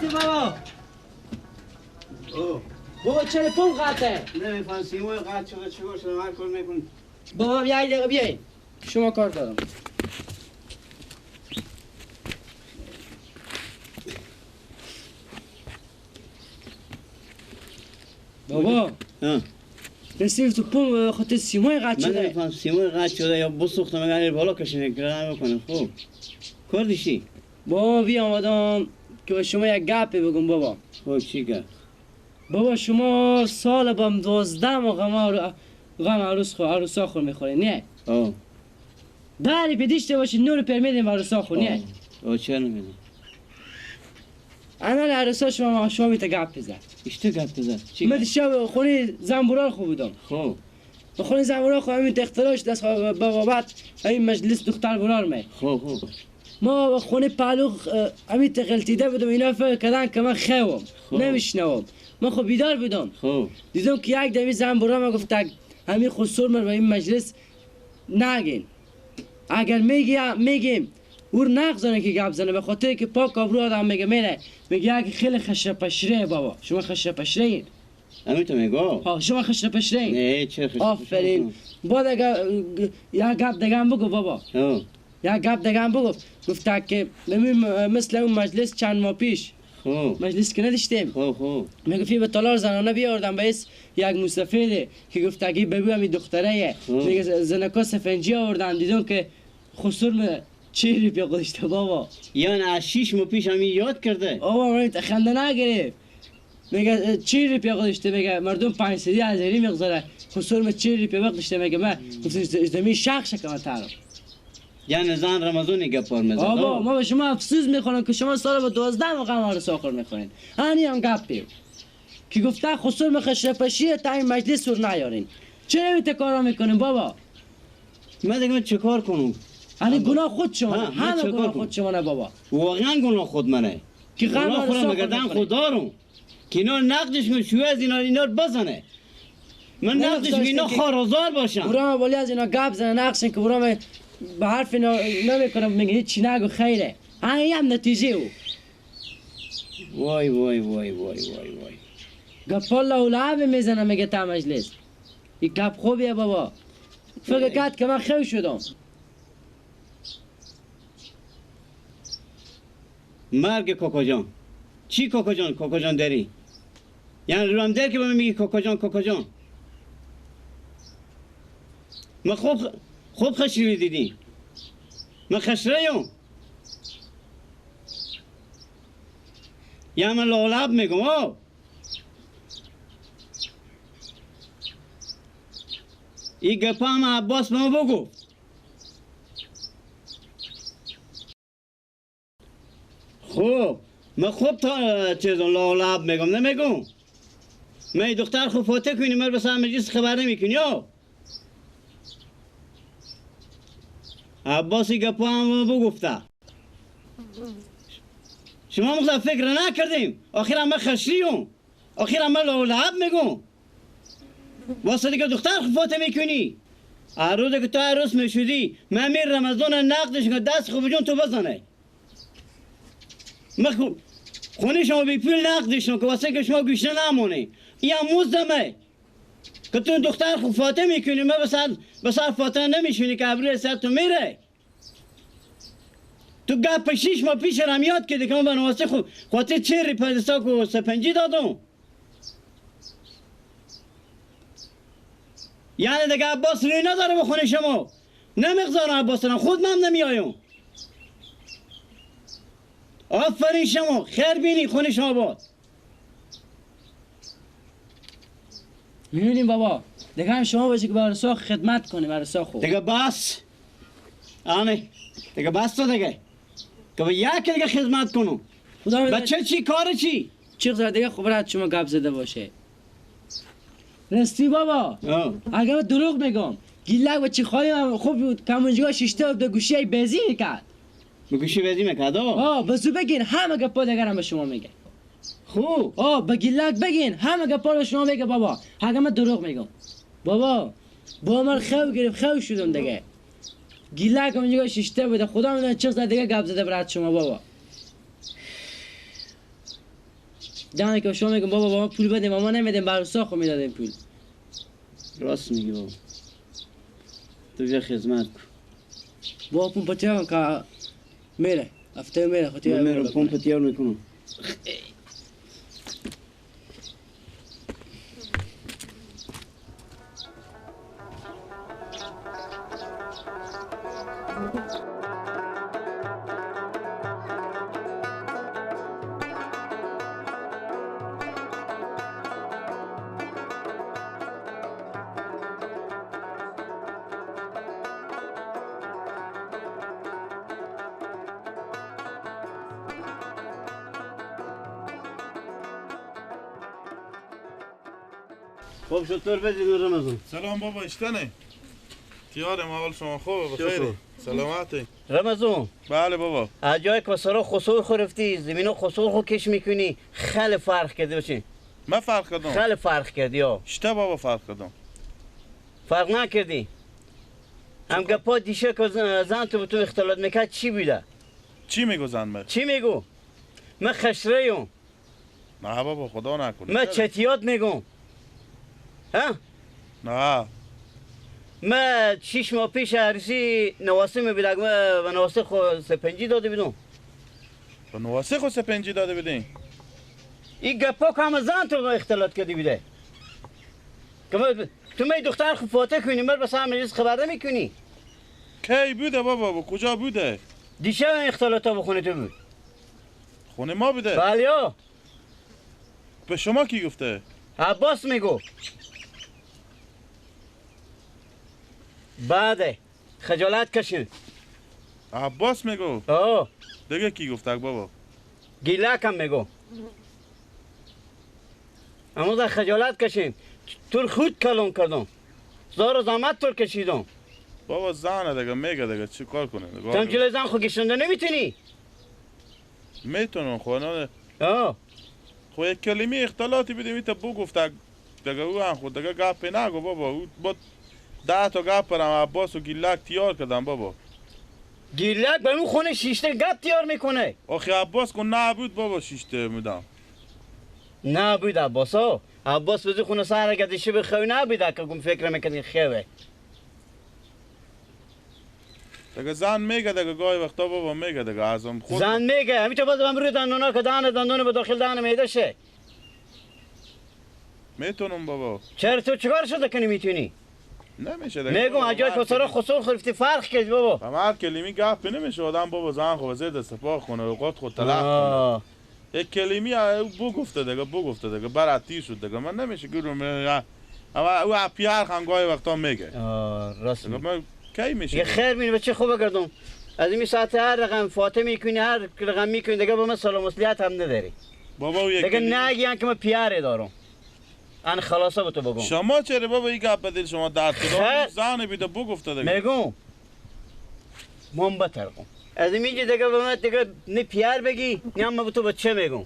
هستی بابا؟ بابا چرا پم قطعه؟ نمیفهم سیمای قطع شده چیکار شده من کار میکنم. بابا یک دقیقه بیاین شما کار دارم. بابا رسید تو پم خاطر سیمای قطع شده. من نمیفهم سیمای قطع شده یا بسوختم اگر بالا کشیده گرم میکنه. خب کار داشتی؟ بابا بیا آمدم که با شما یک گپی بگم بابا. خب چی گپ؟ بابا شما سال بام 12 ماه غم عروس خو عروسا خور میخورین نه؟ آه داری پیدیشته باشی نور پر میدیم عروسا خور نه؟ آه چرا نمیدم؟ انا عروسا شما میته گپ بزن. اشته گپ بزن؟ چی؟ من شب خونه زنبورال خو بودم. خب خونه زنبورال خو همین اختلاش دست بابا بعد همین مجلس دختر برار می. خب خب ما خونه پالو همین تغلطیده بودم اینا فکر کردن که من خوام نمیشنوم. من خب بیدار بودم. خب دیدم که یک دمی زن برام گفت همین خسور من به این مجلس نگین. اگر میگیم اور نقزانه که گپ زنه به خاطر که پاک آبرو آدم میگه میره میگه که خیلی خشره پشره بابا شما خشره پشره این. همین تو میگه؟ ها شما خشره پشره این. نه چه خشره. آفرین. بعد اگر یک گپ دیگه هم بگو بابا. یک گپ دیگه هم بگو. گفت که مثل اون مجلس چند ماه پیش مجلس که نداشتیم. خب میگفت به تالار زنانه بیاوردم بس یک مسافره که گفت اگه بگو همین دختره میگه زنکا سفنجی آوردن دیدم که خسور چهری پی گذاشته بابا. یعنی از 6 ماه پیش همین یاد کرده؟ بابا من خنده نگرفت. میگه چهری پی گذاشته میگه مردم 5 سدی از هری میگذاره خسور چهری پی گذاشته میگه من گفتم زمین شخ شکم ترم. یعنی زن رمضانی گپار میزد. بابا ما به شما افسوس میخورم که شما سال با 12 ماه غم عروس آخر میخورین. هنی هم گپ پیو که گفته خسور مخشره پشیه تا این مجلس سر نیارین. چرا این کارا میکنین بابا؟ من دیگه چه کار کنم؟ هنی گناه خود شما، همه گناه خود شما نه بابا. واقعا گناه خود منه که غم خودم مگردن خود دارم که اینا نقدش کن شوی از اینا بزنه. من نقدش اینا خارازار باشم. برام ولی از اینا گپ زنه نقشن که برام به حرف نمیکنم میگه هیچی نگو خیره. این هم نتیجه او. وای وای وای وای وای وای. گپ الله لعب میزنه میگه تا مجلس. این گپ خوبیه بابا. فکر کرد که من خیلی شدم. مرگ کوکو جان. چی کوکو جان؟ کوکو جان داری؟ یعنی روم در که به من میگی کوکو جان کوکو جان. من خوب خشری دیدی. من خشره یم. یا من لولب میگم آه. این گپا هم عباس به ما بگو. خب من خوب تا چیزم لولب میگم نمیگم. من دختر خوب فوته کنی من به مجلس خبر نمیکنی یا. عباسی گپا هم بگفته. شما مخلا فکر نکردیم. آخر من خشریم. آخر من لولب میگم. واسه دیگه دختر فوته میکنی. عروض که تو عروس میشدی من میر رمضان نقدش که دست خوب جون تو بزنه. من خونه شما بی پول نقدش که واسه که شما گوشنه نمونه. این هم موزدمه که تو دختر خوب فاته میکنی من به سر فاته نمیشونی که ابروی سر تو میره. تو گپ 6 ماه پیش رم یاد کردی که من به واسه خوب خاطر چهری پدساک و سپنجی دادم. یعنی دیگه عباس روی نداره به خونه شما. نمیگذارم عباس رم خود من نمیایم. آفرین شما خیر بینی خونه شما باد. میبینیم بابا دیگه هم شما باشی که برای ساخ خدمت کنی برای ساخ خوب. دیگه بس آنه دیگه بس تو دیگه که به یک دیگه خدمت کنم. بچه چی کار چی؟ چی دیگه خوب رد شما گپ زده باشه. راستی بابا اگه من دروغ میگم گیلک و چی خالی خوب بود کمونجا شیشته به گوشی بزی میکرد. به گوشی بزی میکرد؟ آه بزو بگین همه گپا دیگه هم به شما میگه. خوب آه به گیلک بگین همه گپا به شما میگه بابا. اگه من دروغ میگم بابا با من خو گرفت خو شدم دیگه. گیلک اونجا شیشته بوده خدا میدونه چه دیگه گپ زده برات شما بابا. دمه که شما میگم بابا با ما پول بده، ما نمیدیم، عروسا خو میدادیم پول. راست میگی بابا. تو بیا خدمت کن. بابا پمپ تیار که میره هفته میره خو تیار میره پمپ تیار میکنم. خب شطور بدید رمضان. سلام بابا، اشتنه تیارم. اول شما خوبه؟ بخیر سلامتی رمضان. بله بابا. از جای کسرا خسور خورفتی، زمینو خسور خو کش میکنی، خیلی فرق کرده باشی. من فرق کردم؟ خیلی فرق کردی ها. شته بابا فرق کردم. فرق نکردی. هم گپا دیشه که زن تو به تو اختلاط میکرد چی بوده؟ چی میگو زن من؟ چی میگو؟ من خشره ایم. نه بابا خدا نکنه. من چتیات میگم. ها؟ نه. من 6 ماه پیش عروسی نواسه میبودم و نواسه خو سپنجی داده بودم. به نواسه خو سپنجی داده بودین؟ این گپا که همه زن تو اختلاط کردی بوده. تو می دختر خو فاتح کنی، من بس همه چیز خبر نمیکنی. کی بوده بابا؟ با کجا بوده؟ دیشب این اختلاط ها به خونه تو بود. خونه ما بوده؟ بله. به شما کی گفته؟ عباس میگو. بعد خجالت کشید. عباس میگو؟ آه. دیگه کی گفته بابا؟ گیلک هم میگو. اما در خجالت کشید. تو خود کلون کردم. زار و زحمت تو کشیدم. بابا زنه دیگه میگه دیگه چی کار کنه؟ تو جلوی زن خود کشنده نمیتونی؟ میتونم خب نه. آه. خب یک کلمه اختلاطی بدیم ایتا بگفت دیگه او هم خود دیگه گپ نگو بابا. او با 10 تا گپ برم عباس و گیلک تیار کردم بابا. گیلک به اون خونه شیشته گپ تیار میکنه. آخه عباس کو نبود بابا شیشته میدم. نبود عباس ها. عباس بزی خونه سر گدشی به خوی نبود که گم فکر میکنی خوه. دیگه زن میگه دیگه گاهی وقتا بابا میگه دیگه ازم خود زن میگه همیشه باز من روی دندونا که دهن دندون به داخل دهن میده شه. میتونم بابا. چرا تو چیکار شده که نمیتونی؟ نمیشه دیگه. میگم عجایب پسرا خسور خرفتی فرق کرد بابا. هم هر کلمی گپ نمیشه آدم بابا زن خو زید استفاق کنه اوقات خود تلخ کنه. یک کلمی بو گفته دیگه بو گفته دیگه براتی شد دیگه من نمیشه گیرم. اما او پیار هم گاهی وقتا میگه. راست میگه. کی میشه؟ یه خیر میبینی بچه خوبه گردم. از این ساعت هر رقم فاطمه میکنی هر رقم میکنی دیگه با من سلام مسئولیت هم نداری. بابا او یک دیگه نگی که من پیاره دارم. ان خلاصه به تو بگم. شما چرا بابا این گپ بدل شما درد کردم زن بیده بگفته دیگه. میگم من بترقم. از اینجا دیگه به من دیگه نه پیار بگی نه من به تو بچه میگم.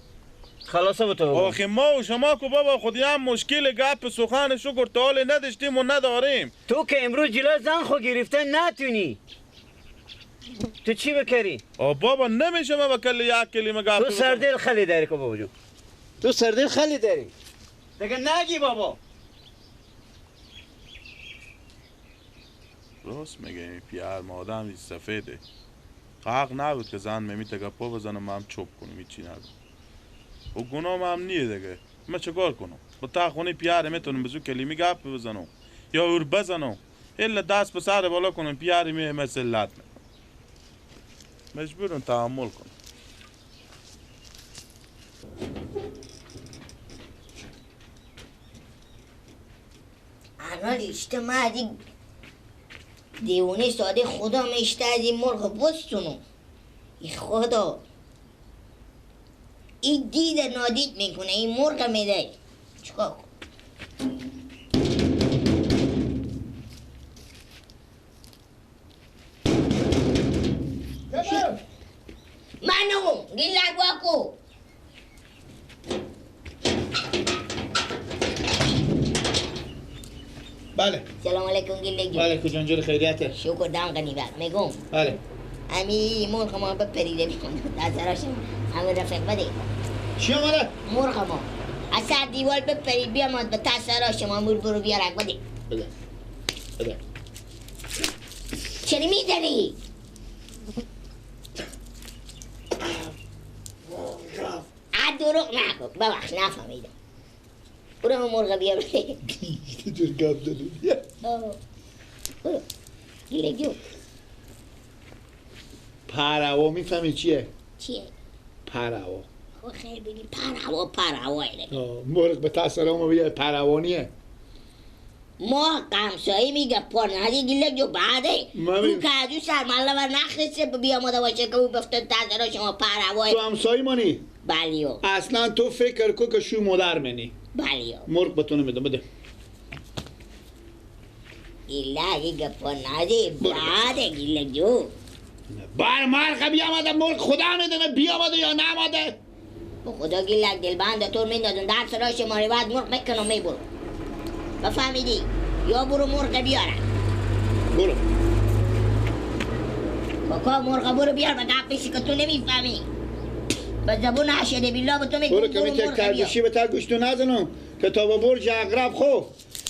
خلاصه به تو بگم. آخه ما و شما که بابا خودی هم مشکل گپ سخن شکر تا حال نداشتیم و نداریم. تو که امروز جلوی زن خو گرفته نتونی. تو چی بکری؟ آ بابا نمیشه من با کل یک کلمه گپ. تو سردل خیلی داری که بابا جون. تو سردل خیلی داری. دیگه نگی بابا. راست میگه این پیار ما آدم سفیده. حق نبود که زن میمیته گپا بزنم من هم چوب کنم هیچی نگم. و گناه هم نیه دیگه. من چیکار کنم؟ با تا خونه پیاره میتونم بزو کلمی گپ بزنم یا اور بزنم. الا دست به سر بالا کنم پیاره می مثل لط میکنم. مجبورم تحمل کنم. الان اجتماع از این دیوانه ساده خدا میشته از این مرغ بستونو. ای خدا این دید نادید میکنه این مرغ میده. چیکار کن؟ منو گیلک واکو. بله. سلام علیکم گیلک. بله کجا جور خیریته؟ شکر دم غنیمت میگم. بله. امی مرغ ما بپریده میکنم نظراشم همه رفیق بده. چی آمده؟ مرغ ما از سر دیوال بپرید بیامد به تسرا شما مور برو بیارک بده. بده بده. چرا میزنی؟ دروغ نگو، ببخش نفهمیدم. برو مرغ بیا بده. چطور گپ زدی؟ برو گیله جو. پروا میفهمی چیه؟ چیه؟ پروا. خب خیر بگی پروا پروا. مرغ به تسرا ما پروانیه. ما قمسایی میگه پر ندی گیله جو بعده او که از او سرماله و نخرسه بیا ماده باشه که او بفته تسرا شما پروای. تو همسایی مانی؟ بلیو. اصلا تو فکر کو که شو مادر منی. بلیو. مرغ به تو نمیدم بده. گیله دیگه پر ندی بعده گیله جو. بر مرغ بیامده مرغ خدا میدونه بیامده یا نامده. به خدا گیلک دلبند تو میندازم در سرای شما رو بعد مرغ میکنم میبرم. بفهمیدی؟ یا برو مرغ بیارم. برو. کاکا مرغ برو بیار به گپ که تو نمیفهمی. به زبون اشهد بالله به تو میگم برو که می تک ترگوشی به ترگوش تو نزنم که تا به برج عقرب خو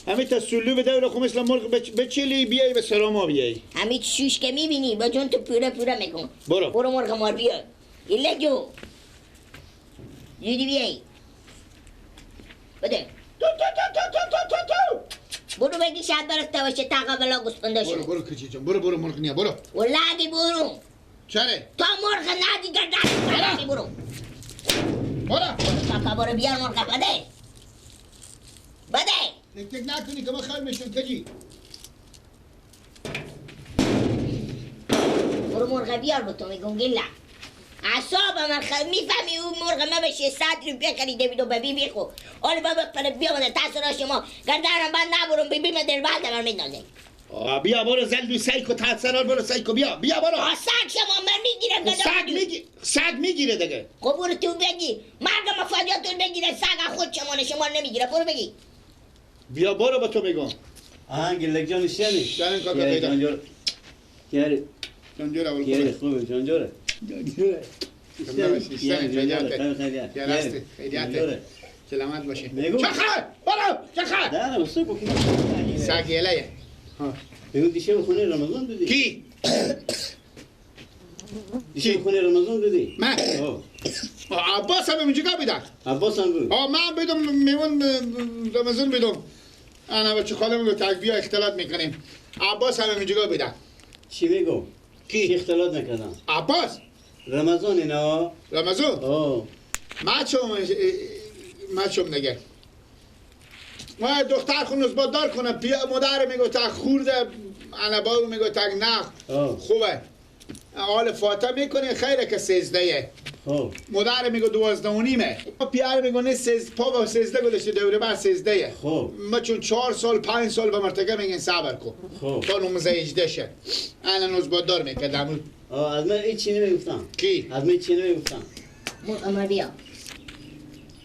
همین تا سلو به دور خو مثل مرغ بچلی بیای به سراما بیای. همین شوش که میبینی با جون تو پوره پوره میکن. برو برو مرغ مار بیار. ایله جو زودی بیای بده. تو تو تو تو تو تو تو برو بگی شاید برسته باشه تاقا بلا گوسفنده شو. برو برو کچی جان برو برو مرغ نیا برو. والله برو. چرا؟ تا مرغ ندی گردن برو. برو. کاکا برو بیار مرغ بده. بده. تک تک نکنی که ما خر میشم کجی. برو مرغ بیار به تو میگم گله. اعصاب من میفهمی اون مرغ ما به 600 روپیه خریده بیدو به بی بی خو. آره بابا پر بیا بده تاثیر شما گردنم بند نبرم بی بی من دل بعد من میندازه. بیا برو زلدو سیکو تاثیر برو سیکو بیا بیا برو. سگ شما من میگیرم. سگ میگی سگ میگیره دیگه. خب برو تو بگی مرگ مفادیاتون بگیره سگ خود شما شما نمیگیره برو بگی. بیا برو به تو میگم. آها گلک جان شنی. جان کاکا پیدا. یاری جان اول خوبه. خوبه جان جوره. جان جوره. خیریت. سلامت باشه. چخه برو چخه. نه نه سگ سگ یله. ها میگم دیشب خونه رمضان بودی؟ کی؟ دیشب خونه رمضان بودی؟ من؟ عباس هم اینجا بیدم. عباس هم بود. من بیدم میمون رمضان بیدم. انا بچه خاله میگو تک بیا اختلاط میکنیم. عباس هم اینجا بیدم. چی میگو؟ کی؟ چی اختلاط نکردم؟ عباس؟ رمضان اینا؟ رمضان؟ ما چون نگه. ما دختر خون نسبت دار کنه مادر میگه تا خورده انا بابا میگه تا نه خوبه حال فاتحه میکنه خیره که 13 خب مادر میگه 12.5 پیار میگه نه 13 پا با 13 گذاشته دوره بعد 13 خب ما چون 4 سال 5 سال به مرتکه میگن صبر کن خب تا 19 18 شه انا نسبت دار میکردم. از من هیچ چی نمیگفتم. کی؟ از من چی نمیگفتم. مرغ ما بیا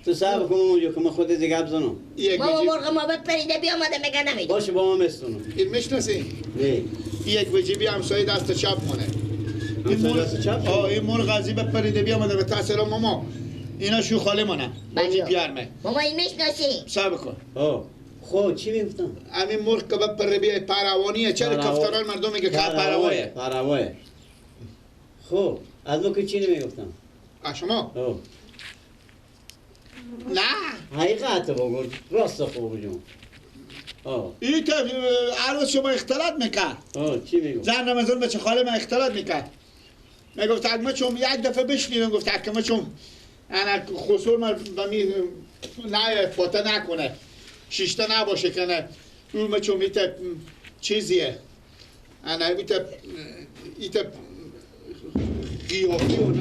تو صبر کن اونجا که من خودت گپ زنم. بابا مرغ ما بپریده بیا آمده میگه نمیده. باشه با ما مستونم. این میشناسی؟ نه. یک وجیبی همسایه دست چپ مونه. این مرغ چپ؟ این مرغ از بپریده بیا آمده به تاثیر ماما. اینا شو خاله مانه. باجی پیارمه. ماما این میشناسی؟ صبر کن. خب چی میگفتم؟ همین مرغ که بپره بیا پروانیه. چرا کفتاران مردم میگه که پروانیه؟ پروانیه. خب از ما که چی نمیگفتم؟ شما؟ نه حقیقت بگو راست خوب جون. این که عروس شما اختلاط میکرد. چی میگم؟ زن رمضان بچه خاله من اختلاط میکرد. میگفت ما چون یک دفعه بشنیدم گفت که ما چون انا خسور من نه فاته نکنه شیشته نباشه که نه او ما چون ایت چیزیه انا ایت قیافی و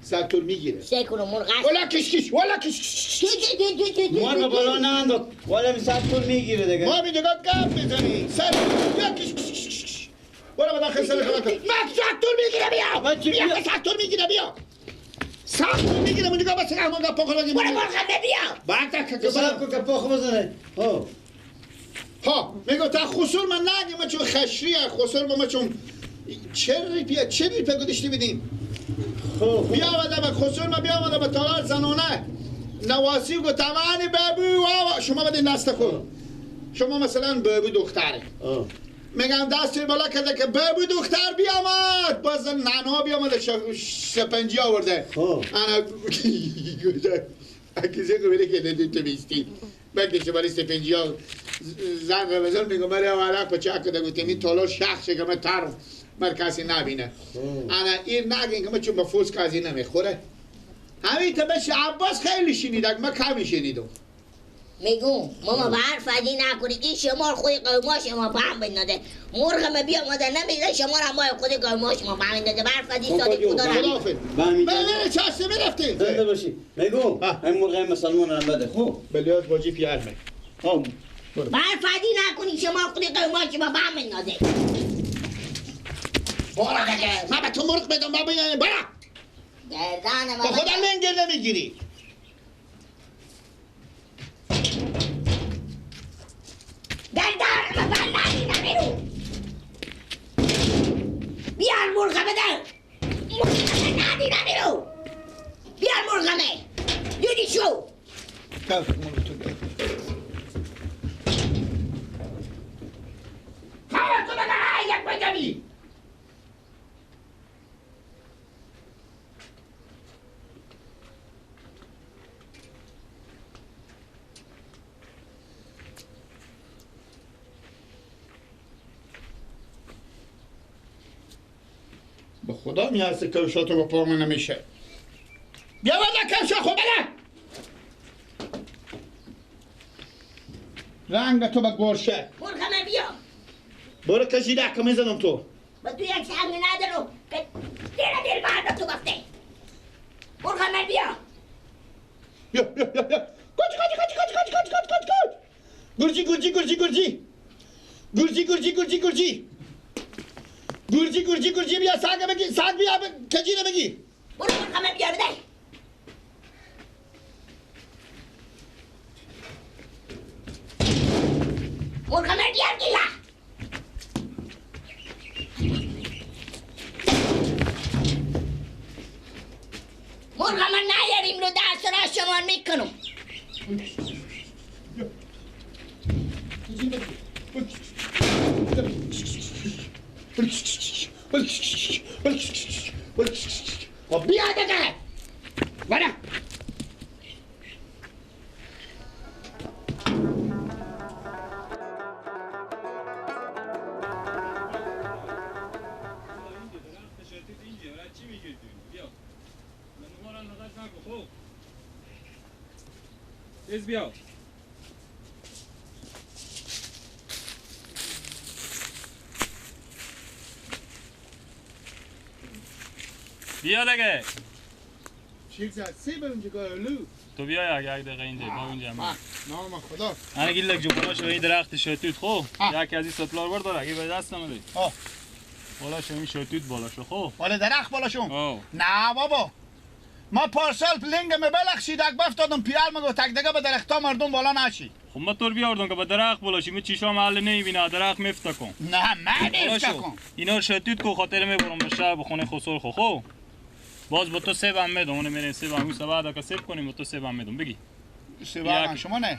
سکتور میگیره. سکتور مرغ ولا کش کش ولا کش کش مرغ بالا ننداخت ولا می سکتور میگیره دیگه. ما میگه گپ میزنی سر یا کش کش کش برو به داخل سر خدا. من سکتور میگیره بیا بیا سکتور میگیره بیا سکتور میگیره من دیگه بس همون گپ خو بزنی. برو مرغ بیا بعد که صبر کن که پاخ بزنه. ها میگه تا خسور من نگی ما چون خشریه خسور ما چون چه ریپیه گذاشتی بدیم. بیامده به خسور ما بیامده به تالار زنانه نواسی و توانی بابو شما بدین دست خود شما مثلا بابو دختره میگم دست بالا کرده که بابو دختر بیامد باز نانا بیامده شپنجی آورده انا کسی که بره که ندید تو بیستی بگه برای سپنجی ها زن رو بزن میگم برای عرق پچه کده گفتیم این تالار شخصه که من تر بر کسی نبینه انا این نگین که من چون با فوز کسی نمیخوره همین تا بشه عباس خیلی شنیدم من کمی شنیدم میگم ماما به حرف ازی نکنی این شما خود قوما شما فهم بنداده مرغ ما بیامده نمیده شما را ما خود قوما شما فهم بنداده به حرف ازی صادق خدا را بله چسته میرفتیم زنده باشی میگم این مرغ مسلمان را بده خوب بلیاز باجی پیار می خب به حرف ازی نکنی شما خود قوما شما فهم بنداده برو دیگه من به تو مرغ بدم بابا برو گردن با خدا لنگر نمیگیری گردن من ندیدم بیرون بیار مرغه بده مرغه ندیدم بیرون بیار مرغمه یودی شو خواهد تو بگه یک بجمی به خدا میارسه کفشاتو به پا من نمیشه بیا بده کفشا خب بده رنگ تو به گرشه مرغمه بیا برو کشیده که میزنم تو با تو یک سنگ ندارم که دل دل برد تو گفته مرغمه بیا بیا بیا بیا بیا کج کج کج کج کج کج کج کج کج گرجی گرجی گرجی گرجی گرجی گرجی گرجی گرجی گرجی گرجی گرجی بیا ساگ بگی ساگ بیا کجی رو بگی برو مرغمه بیا بده مرغمه بیار گیلا مرغمه نیاریم رو دست را شما میکنم خب بیا دیگه برو بیا بیا دیگه چیز سی به اونجا گالو تو بیا یک دقیقه اینجا با اونجا نه ما خدا انا گیلک جو بالا شو این درخت شتوت خو یک از این سپلار بردار اگه به دست نمیدی بالا شو این شتوت بالا شو خو بالا درخت بالا شو نه بابا ما پارسال لنگ me بلخشید اک بفتادم پیال مگو تک دیگه به درختا مردم بالا نشی خب ما طور بیاردم که به درخت بالا شی می چیشا محل نمیبینه درخت مفته کن نه من مفته کن اینا شتوت کو خاطر میبرم به شهر بخونه خسر خو خو باز با تو سیب هم میدم اون میریم سیب هم اون سبا که سیب کنیم با تو سیب هم میدم بگی سیب هم شما نه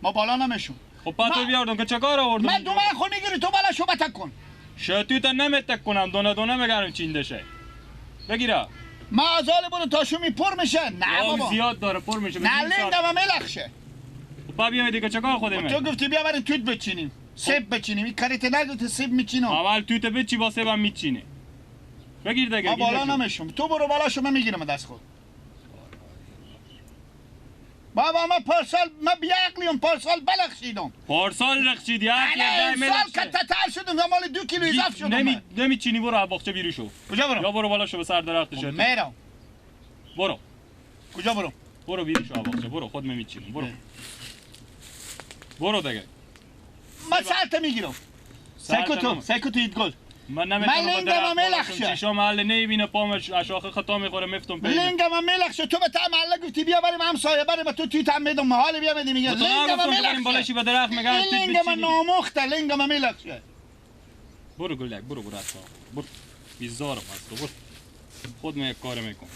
ما بالا نمیشم خب پاتو بیاردم که چه کار آوردم من دو من خو میگیری تو بالا شو بتک کن شتوت نمیتک کنم دونه دونه میگرم چینده شه بگیره ما از حال برو تا شومی پر میشه نه بابا زیاد داره پر میشه نه لنگم میلخشه خب بیا دیگه چه کار خودم تو گفتی بیا بریم توت بچینیم سیب بچینیم این کاریت نگفتی سیب میچینم اول توت بچی با سیبم میچینه بگیر دیگه ما بالا نمیشم تو برو بالا شو من میگیرم دست خود بابا ما پارسال ما بیعقلیم پارسال بلخشیدم پارسال رخشیدی امسال که تتر شدم یا مال 2 کیلو اضاف شدم نمیچینی برو باغچه بیرو شو کجا برو یا برو بالا شو به سر درخت شو میرم برو کجا برو برو بیرو شو باغچه برو خود میچینم برو برو دیگه ما سرت میگیرم سکوتو سکوتو ایت گل من نمیتونم من لنگم میلخشه چشام محل نمیبینه پام اشاخه خطا میخوره مفتم پیدا لنگم میلخشه تو به تا محله گفتی بیا بریم همسایه بریم تو توی تام میدم محال بیا میدی میگه لنگم میلخشه بالا شی به درخت میگه تو لنگم نامخته لنگم میلخشه برو گلک برو برو اصلا برو بیزارم از تو برو. خود من یک کار میکنم.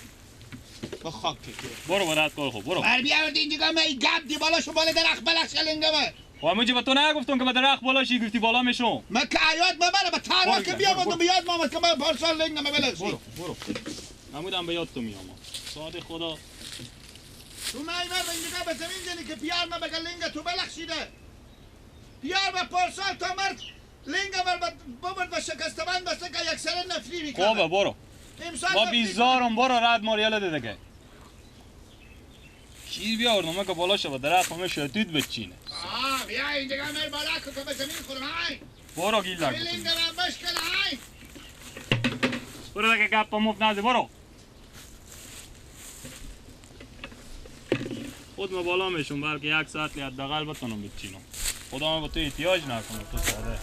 با خاک که برو برات کار خو برو. بر بیاورد اینجا من این گپ دی بالا شو بالا درخت بلخ شلنگه من. خب همونجا به تو نگفتم که به درخت بالا شی گفتی بالا میشم. من که عیاد مبره به تارا که بیامدم به یاد مامد که من پارسال لنگم بلخشی. برو برو. همودم به یاد تو میام. ساده خدا. تو من ایمر به اینجا به زمین زنی که پیار من بگه لنگ تو بلخشیده. پیار به پارسال تا مرد لنگ بر ببرد و شکسته بند بسته که یک سره نفری میکنه. خوبه برو. با بیزارم برو رد ماریال ده دیگه. کی بیاوردم من که بالا شو درخت همه شتوت بچینه. آه بیا اینجا من بالا که به زمین خورم های. برو گیلک. لنگ من بشکن های. برو دیگه گپ مفت نزن برو. خود ما بالا میشم بلکه یک ساعت حداقل بتونم بچینم. خدا من به تو احتیاج نکنه تو ساده.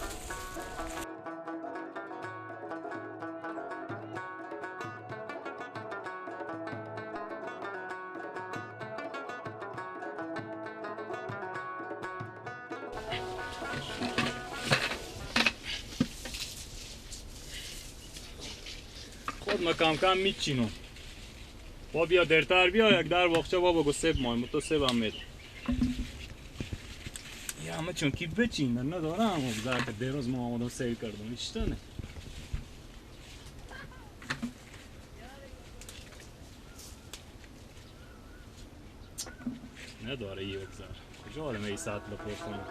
خود ما کم کم میچینم. با بیا درتر بیا یک در باغچه بابا گو سیب مایم تو سیب هم میدم. یا همه چون کی بچین ندارم و که دیروز ما آمدم سیب کردم ایشتانه. نداره یک زر کجا آدم ای ساعت لپور کنم.